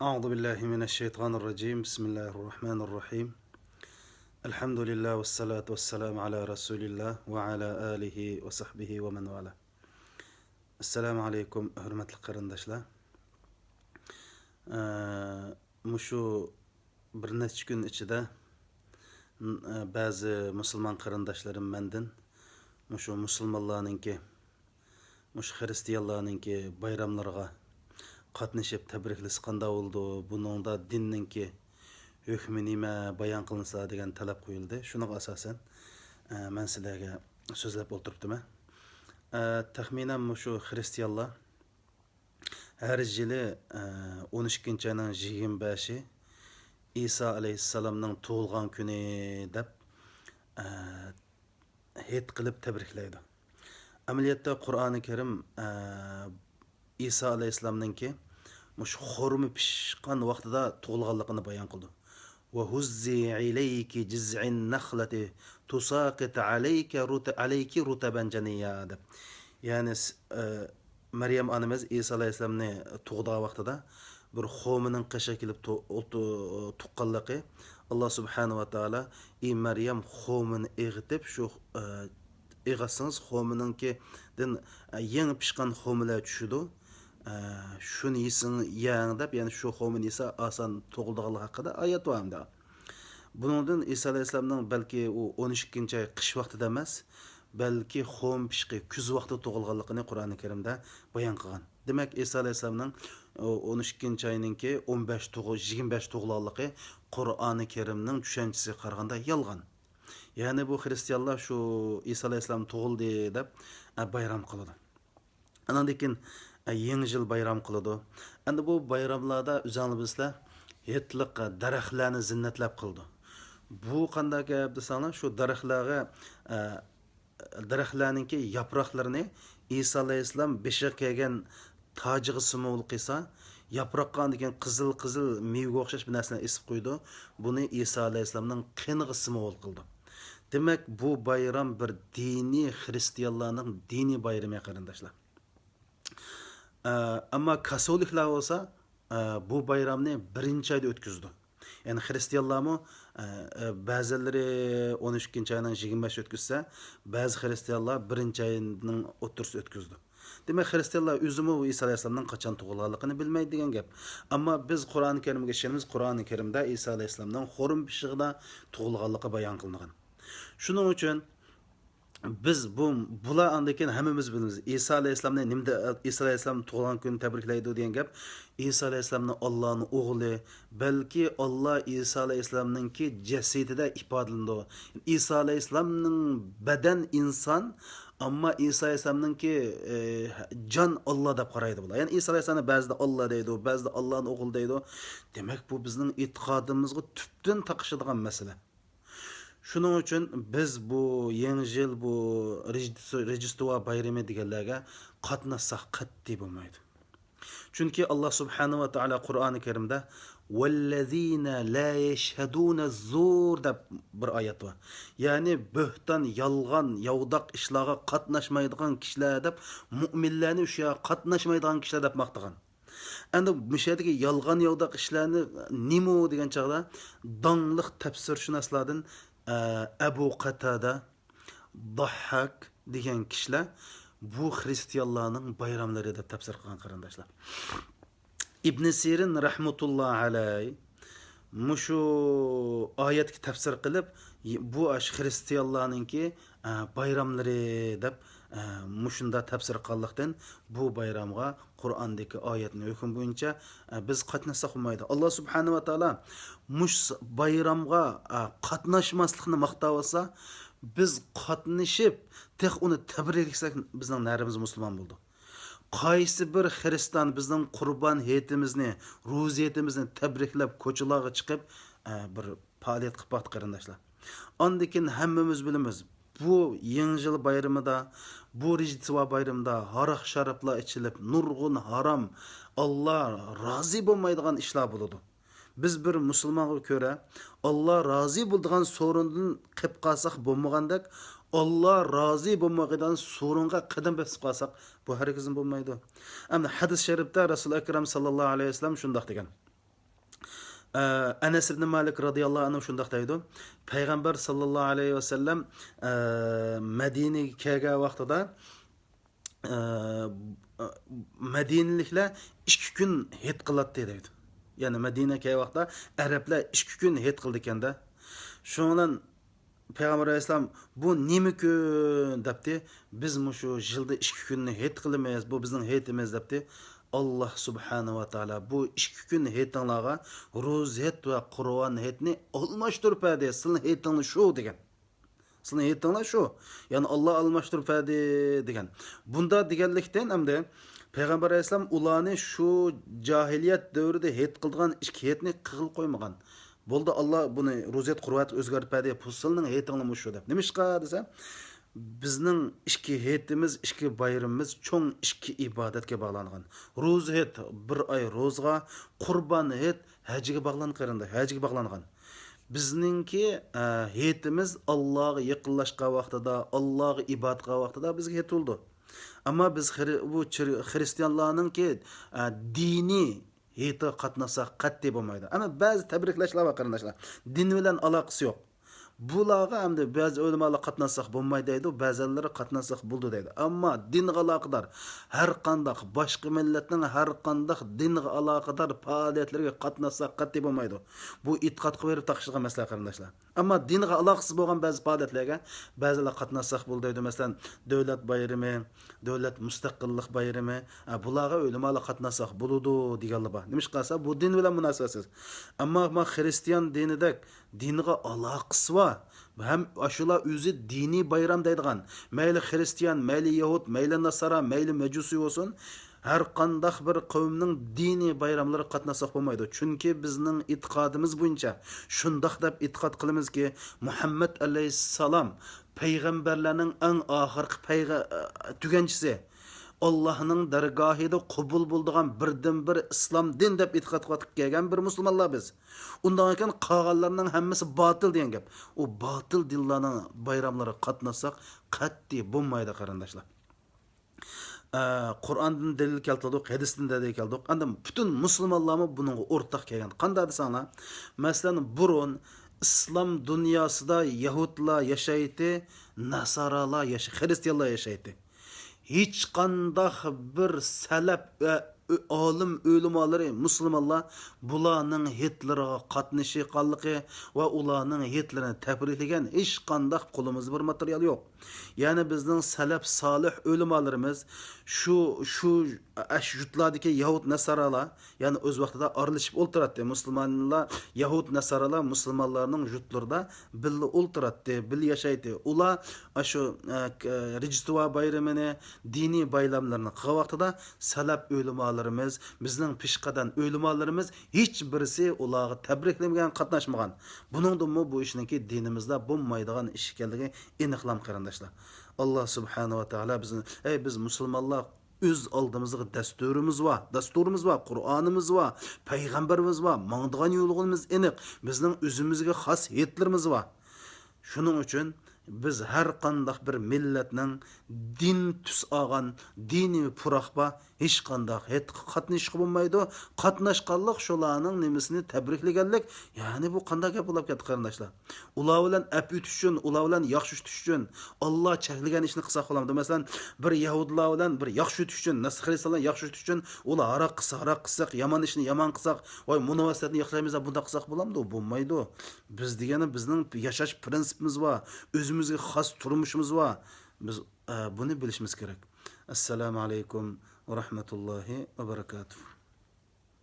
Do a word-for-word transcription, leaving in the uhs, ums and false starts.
أعوذ بالله من الشيطان الرجيم. بسم الله الرحمن الرحيم. الحمد لله والصلاة والسلام على رسول الله وعلى آله وصحبه ومن والاه. ئەسسالامۇ ئەلەيكۇم، ھۆرمەتلىك قېرىنداشلار. ئە، مۇشۇ بىر نەچچە كۈن ئىچىدە، ن-، ئە، بەزى مۇسۇلمان قېرىنداشلىرىم مەندىن مۇشۇ مۇسۇلمانلارنىڭكى، مۇشۇ خىرىستىيانلارنىڭكى بايراملىرىغا قاتنىشىپ تەبرىكلىسە قانداق بولىدۇ، بۇنىڭدا دىننىڭكى ھۆكمى نېمە بايان قىلىنسا دېگەن تەلەپ قويۇلدى. شۇنىڭغا ئاساسەن، ئە، مەن سىلەرگە سۆزلەپ ئولتۇرۇپتىمەن. ئە، تەخمىنەن مۇشۇ خىرىستىيانلار ھەر يىلى، ئە، ئون ئىككىنچى ئاينىڭ يىگىرمە بەشى ئىسا ئەلەيھىسسالامنىڭ تۇغۇلغان كۈنى دەپ، ئە، ھېيت قىلىپ تەبرىكلەيدۇ. ئەمەلىيەتتە قۇرئانى كەرىم، ئە، ئىسا ئەلەيھىسسالامنىڭكى مۇشۇ خورما پىشقان ۋاقتىدا تۇغۇلغانلىقىنى بايان قىلىدۇ. «وهزي إليك بجذع النخلة تساقط عليك رط-، عليك رطبا جنيا» دەپ. يەنى س-، ئە، مەريەم ئانىمىز ئىسا ئەلەيھىسسالامنى تۇغىدىغان ۋاقتىدا بىر خورمىنىڭ قېشىغا كېلىپ تو-، ئولتۇ-، تۇغقانلىقى، ئاللا سۇبھانەھۇ ۋە تائالا، «ئى مەريەم، خورمىنى ئېغىتىپ، شۇ، ئە، ئېغىتسىڭىز، خورمىنىڭكىدىن، ئە، يېڭى پىشقان خورمىلار چۈشىدۇ. ئە، شۇنى يېسىڭ، يەڭ» دەپ، يەنى شۇ خورمىنى يېسە ئاسان تۇغۇلىدىغانلىقى ھەققىدە ئايەت بار ئەمدى. بۇنىڭدىن ئىسا ئەلەيھىسسالامنىڭ بەلكى ئۇ ئون ئىككىنچى ئاي قىش ۋاقتىدا ئەمەس، بەلكى خورما پىشقى كۈز ۋاقتىدا تۇغۇلغانلىقىنى قۇرئانى كەرىمدە بايان قىلغان. دېمەك، ئىسا ئەلەيھىسسالامنىڭ ئون ئىككىنچى ئاينىڭكى ئون بەش تۇغۇ-، يىگىرمە بەش تۇغۇلغانلىقى قۇرئانى كەرىمنىڭ چۈشەنچىسىگە قارىغاندا يالغان. يەنى بۇ خىرىستىيانلار شۇ ئىسا ئەلەيھىسسالام تۇغۇلدى دەپ، ئە، بايرام قىلىدۇ. ئاناندىن كېيىن، ئە، يېڭى يىل بايرام قىلىدۇ. ئەمدى بۇ بايراملاردا ئۆزەڭلار بىلىسىلەر، ھېيتلىق، ئە، دەرەخلەرنى زىننەتلەپ قىلىدۇ. بۇ قانداق گەپ دېسەڭلار، شۇ دەرەخلەرگە، ئە، دەرەخلەرنىڭكى ياپراقلىرىنى ئىسا ئەلەيھىسسالام بېشىغا كىيگەن تاجىغا سىمۋول قىلسا، ياپراققا ئاندىن كېيىن قىزىل-قىزىل مېۋىگە ئوخشاش بىر نەرسىلەرنى ئېسىپ قويىدۇ. بۇنى ئىسا ئەلەيھىسسالامنىڭ قېنىغا سىمۋول قىلىدۇ. دېمەك، بۇ بايرام بىر دىنىي، خىرىستىيانلارنىڭ دىنىي بايرىمى، قېرىنداشلار. ئە، ئەمما كاسولىكلار بولسا، ئە، بۇ بايرامنى بىرىنچى ئايدا ئۆتكۈزىدۇ. يەنى خىرىستىيانلارمۇ، ئە، ئە، بەزىلىرى ئون ئىككىنچى ئاينىڭ يىگىرمە بەشى ئۆتكۈزسە، بەزى خىرىستىيانلار بىرىنچى ئاينىڭ ئوتتۇرىسىدا ئۆتكۈزىدۇ. دېمەك، خىرىستىيانلار ئۆزىمۇ ئىسا ئەلەيھىسسالامنىڭ قاچان تۇغۇلغانلىقىنى بىلمەيدۇ دېگەن گەپ. ئەمما بىز قۇرئانى كەرىمگە ئىشىنىمىز، قۇرئانى كەرىمدە ئىسا ئەلەيھىسسالامنىڭ خورما پىشىغىدا تۇغۇلغانلىقى بايان قىلىنغان. شۇنىڭ ئۈچۈن بىز بۇ، بۇلار ئاندىن كېيىن ھەممىمىز بىلىمىز. ئىسا ئەلەيھىسسالامنى نېمىدە، ئىسا ئەلەيھىسسالام تۇغۇلغان كۈنى تەبرىكلەيدۇ دېگەن گەپ، ئىسا ئەلەيھىسسالامنى ئاللانىڭ ئوغلى، بەلكى ئاللا ئىسا ئەلەيھىسسالامنىڭكى جەسىتىدە ئىپادىلىنىدۇ. ئىسا ئەلەيھىسسالامنىڭ بەدەن ئىنسان، ئەمما ئىسا ئەلەيھىسسالامنىڭكى، ئى، جان ئاللا دەپ قارايدۇ بۇلار. يەنى ئىسا ئەلەيھىسسالامنى بەزىدە ئاللا دەيدۇ، بەزىدە ئاللانىڭ ئوغلى دەيدۇ. دېمەك، بۇ بىزنىڭ ئېتىقادىمىزغا تۈپتىن تاقىشىدىغان مەسىلە. شۇنىڭ ئۈچۈن بىز بۇ يېڭى يىل، بۇ رىجدىس-، رىجدىستۋا بايرىمى دېگەنلەرگە قاتناشساق قەتئىي بولمايدۇ. چۈنكى ئاللا سۇبھانەھۇ ۋە تائالا قۇرئانى كەرىمدە «ۋەللەزىنە لا يەشھەدۇنە زۇر» دەپ بىر ئايەت بار. يەنى بۆھتان، يالغان، ياۋىداق ئىشلارغا قاتناشمايدىغان كىشىلەر دەپ، مۇئمىنلەرنى شۇ يەرگە قاتناشمايدىغان كىشىلەر دەپ ماختىغان. ئەمدى مۇشۇ يەردىكى يالغان ياۋىداق ئىشلارنى نېمە دېگەن چاغدا، داڭلىق تەپسىرشۇناسلاردىن، ئە، ئەبۇ قاتادە، داھھاك دېگەن كىشىلەر بۇ خىرىستىيانلارنىڭ بايراملىرى دەپ تەپسىر قىلغان، قېرىنداشلار. ئىبنى سىرىن رەھمەتۇللا ئەلەي مۇشۇ ئايەتكە تەپسىر قىلىپ، بۇ ئاشۇ خىرىستىيانلارنىڭكى، ئە، بايراملىرى دەپ، ئە، مۇشۇنداق تەپسىر قىلغانلىقتىن، بۇ بايرامغا قۇرئاندىكى ئايەتنىڭ ھۆكمى بويىچە، ئە، بىز قاتناشساق بولمايدۇ. ئاللا سۇبھانەھۇ ۋە تائالا مۇشۇ بايرامغا، ئە، قاتناشماسلىقنى ماختاۋاتسا، بىز قاتنىشىپ، تېخى ئۇنى تەبرىكلىسەك، بىزنىڭ نەرىمىز مۇسۇلمان بولىدۇ. قايسى بىر خىرىستىيان بىزنىڭ قۇربان ھېيتىمىزنى، روزا ھېيتىمىزنى تەبرىكلەپ، كوچىلارغا چىقىپ، ئە، بىر پائالىيەت قىلىپ باقتى، قېرىنداشلار. ئاندىن كېيىن ھەممىمىز بىلىمىز، بۇ يېڭى يىل بايرىمىدا، بۇ رىجدىسۋا بايرىمىدا ھاراق-شارابلار ئىچىلىپ، نۇرغۇن ھارام، ئاللا رازى بولمايدىغان ئىشلار بولىدۇ. بىز بىر مۇسۇلمانغا كۆرە، ئاللا رازى بولىدىغان سورۇندىن قېلىپ قالساق بولمىغاندەك، ئاللا رازى بولمايدىغان سورۇنغا قەدەم بېسىپ قالساق، بۇ ھەرگىزمۇ بولمايدۇ. ئەمدى ھەدىس شەرىپتە رەسۇل ئەكرەم ساللاللاھۇ ئەلەيھى ۋەسەللەم شۇنداق دېگەن. ئەنەس ئىبن مالىك رازىياللاھۇ ئەنھۇ شۇنداق دەيدۇ، پەيغەمبەر ساللاللاھۇ ئەلەيھى ۋەسەللەم، ئە، مەدىنىگە كەلگەن ۋاقتىدا، ئە، مەدىنىلىكلەر ئىككى كۈن ھېيت قىلاتتى دەيدۇ. يەنى مەدىنە كەلگەن ۋاقىتتا ئەرەبلەر ئىككى كۈن ھېيت قىلىدىكەن-دە. شۇنىڭ بىلەن پەيغەمبەر ئەلەيھىسسالام، «بۇ نېمە كۈن؟» دەپتى. «بىز مۇشۇ يىلدا ئىككى كۈننى ھېيت قىلىمىز، بۇ بىزنىڭ ھېيتىمىز» دەپتى. ئاللا سۇبھانەھۇ ۋە تائالا بۇ ئىككى كۈن ھېيتىڭلارغا روزا ھېيت ۋە قۇربان ھېيتنى ئالماشتۇرۇپ بەردى. «سىلىنىڭ ھېيتىڭلار شۇ» دېگەن. «سىلىنىڭ ھېيتىڭلار شۇ. يەنى ئاللا ئالماشتۇرۇپ بەردى» دېگەن. بۇندا دېگەنلىكتىن ئەمدى پەيغەمبەر ئەلەيھىسسالام ئۇلارنى شۇ جاھىلىيەت دەۋرىدە ھېيت قىلىدىغان ئىككى ھېيتنى قىلىپ قويمىغان. بولدى، ئاللا بۇنى روزا ھېيت، قۇربان ھېيتقا ئۆزگەرتىپ بەردى، بۇ سىلىنىڭ ھېيتىڭلار مۇشۇ دەپ. نېمىشقا دېسە، بىزنىڭ ئىككى ھېيتىمىز، ئىككى بايرىمىمىز چوڭ ئىككى ئىبادەتكە باغلانغان. روزا ھېيت بىر ئاي روزىغا، قۇربان ھېيت ھەجگە باغلانغان، قېرىنداش، ھەجگە باغلانغان. بىزنىڭكى، ئە، ھېيتىمىز ئاللاغا يېقىنلاشقان ۋاقتىدا، ئاللاغا ئىبادەت قىلغان ۋاقتىدا بىزگە ھېيت بولىدۇ. ئەمما بىز خرى-، بۇ چىر-، خرىستىيانلارنىڭكى، ئە، دىنىي ھېيتىغا قاتناشساق قەتئىي بولمايدۇ. ئەمما بەزى تەبرىكلەشلەر بار، قېرىنداشلار. دىن بىلەن ئالاقىسى يوق. بۇلارغا ئەمدى بەزى ئۆلىمالار قاتناشساق بولمايدۇ دەيدۇ، بەزىلىرى قاتناشساق بولىدۇ دەيدۇ. ئەمما دىنغا ئالاقىدار ھەر قانداق، باشقا مىللەتنىڭ ھەر قانداق دىنغا ئالاقىدار پائالىيەتلىرىگە قاتناشساق قەتئىي بولمايدۇ. بۇ ئېتىقادقا بېرىپ تاقىشىدىغان مەسىلە، قېرىنداشلار. ئەمما دىنغا ئالاقىسى بولغان بەزى پائالىيەتلەرگە بەزىلەر قاتناشساق بولىدۇ دەيدۇ. مەسىلەن، دۆلەت بايرىمى، دۆلەت مۇستەقىللىق بايرىمى، ھە، بۇلارغا ئۆلىمالار قاتناشساق بولىدۇ دېگەنلەر بار. نېمىشقا دېسە، بۇ دىن بىلەن مۇناسىۋەتسىز. ئەمما ما خرىستىيان دىنىدەك دىنغا ئالاقىسى بار ھەم ئاشۇلار ئۆزى دىنىي بايرام دەيدىغان، مەيلى خرىستىيان، مەيلى يەھۇد، مەيلى ناسارا، مەيلى مەجۇسىي بولسۇن، ھەر قانداق بىر قەۋمنىڭ دىنىي بايراملىرىغا قاتناشساق بولمايدۇ. چۈنكى بىزنىڭ ئېتىقادىمىز بويىچە شۇنداق دەپ ئېتىقاد قىلىمىزكى، مۇھەممەد ئەلەيھىسسالام پەيغەمبەرلەرنىڭ ئەڭ ئاخىرقى پەيغە-، تۈگەنچىسى. ئاللاھنىڭ دەرگاھىدا قوبۇل بولىدىغان بىردىنبىر ئىسلام دىن دەپ ئېتىقاد قىلىپ كەلگەن بىر مۇسۇلمانلار بىز. ئۇنداق ئىكەن، قالغانلارنىڭ ھەممىسى باتىل دېگەن گەپ. ئۇ باتىل دىنلارنىڭ بايراملىرىغا قاتناشساق قەتئىي بولمايدۇ، قېرىنداشلار. ئە، قۇرئاندىن دەلىل كەلتۈردۇق، ھەدىستىن دەلىل كەلتۈردۇق. ئاندىن پۈتۈن مۇسۇلمانلارمۇ بۇنىڭغا ئورتاق كەلگەن. قانداق دېسەڭلار، مەسىلەن، بۇرۇن ئىسلام دۇنياسىدا يەھۇدلار ياشايتتى، ناسارالار ياشا-، خرىستىيانلار ياشايتتى. ھېچقانداق بىر سەلەپ ۋە ئۆ-، ئالىم ئۆلىمالىرى، مۇسۇلمانلار بۇلارنىڭ ھېيتلىرىغا قاتنىشىقانلىقى ۋە ئۇلارنىڭ ھېيتلىرىنى تەبرىكلىگەن ھېچقانداق قولىمىزدا بىر ماتېرىيال يوق. يەنى بىزنىڭ سەلەپ سالىھ ئۆلىمالىرىمىز شۇ، شۇ، ئەش يۇرتلاردىكى يەھۇد ناسارالار، يەنى ئۆز ۋاقتىدا ئارىلىشىپ ئولتۇراتتى. مۇسۇلمانلار، يەھۇد ناسارالار مۇسۇلمانلارنىڭ يۇرتلىرىدا بىللە ئولتۇراتتى، بىللە ياشايتتى. ئۇلار ئاشۇ، ئە، ك-، رىجدىۋا بايرىمىنى، دىنىي بايراملىرىنى قىلغان ۋاقتىدا سەلەپ ئۆلىمالىرىمىز، بىزنىڭ پېشقەدەم ئۆلىمالىرىمىز ھېچ بىرسى ئۇلارغا تەبرىكلىمىگەن، قاتناشمىغان. بۇنىڭدىنمۇ بۇ ئىشنىڭكى دىنىمىزدا بولمايدىغان ئىش ئىكەنلىكى ئېنىقلام، قېرىنداشلار. ئاللا سۇبھانەھۇ ۋە تائالا بىزنى، ئەي، بىز مۇسۇلمانلار، ئۆز ئالدىمىزغا دەستۇرىمىز بار، دەستۇرىمىز بار، قۇرئانىمىز بار، پەيغەمبىرىمىز بار، ماڭىدىغان يولىمىز ئېنىق، بىزنىڭ ئۆزىمىزگە خاس ھېيتلىرىمىز بار. شۇنىڭ ئۈچۈن بىز ھەر قانداق بىر مىللەتنىڭ دىن تۈس ئالغان، دىنىي پۇراق بار، ھېچقانداق ھېيتقا قاتنىشىشقا بولمايدۇ. قاتناشقانلىق شۇلارنىڭ نېمىسىنى تەبرىكلىگەنلىك، يەنى بۇ قانداق گەپ بولۇپ كەتتى، قېرىنداشلار؟ ئۇلار بىلەن ئەپ ئۆتۈش ئۈچۈن، ئۇلار بىلەن ياخشى ئۆتۈش ئۈچۈن، ئاللا چەكلىگەن ئىشنى قىلساق بولامدۇ؟ مەسىلەن، بىر يەھۇدىيلار بىلەن بىر ياخشى ئۆتۈش ئۈچۈن، نەسرانىلار بىلەن ياخشى ئۆتۈش ئۈچۈن، ئۇلار ھاراق قىلسا، ھاراق قىلساق، يامان ئىشنى يامان قىلساق، ۋاي، مۇناسىۋەتنى ياخشىلايمىز دەپ بۇنداق قىلساق بولامدۇ؟ بولمايدۇ. بىز دېگەنى بىزنىڭ ياشاش پىرىنسىپىمىز بار، ئۆزىمىزگە خاس تۇرمۇشىمىز بار. بىز، ئە، بۇنى بىلىشىمىز كېرەك. ئەسسالامۇ ئەلەيكۇم ۋە رەھمەتۇللاھى ۋە بەرىكاتۇھ.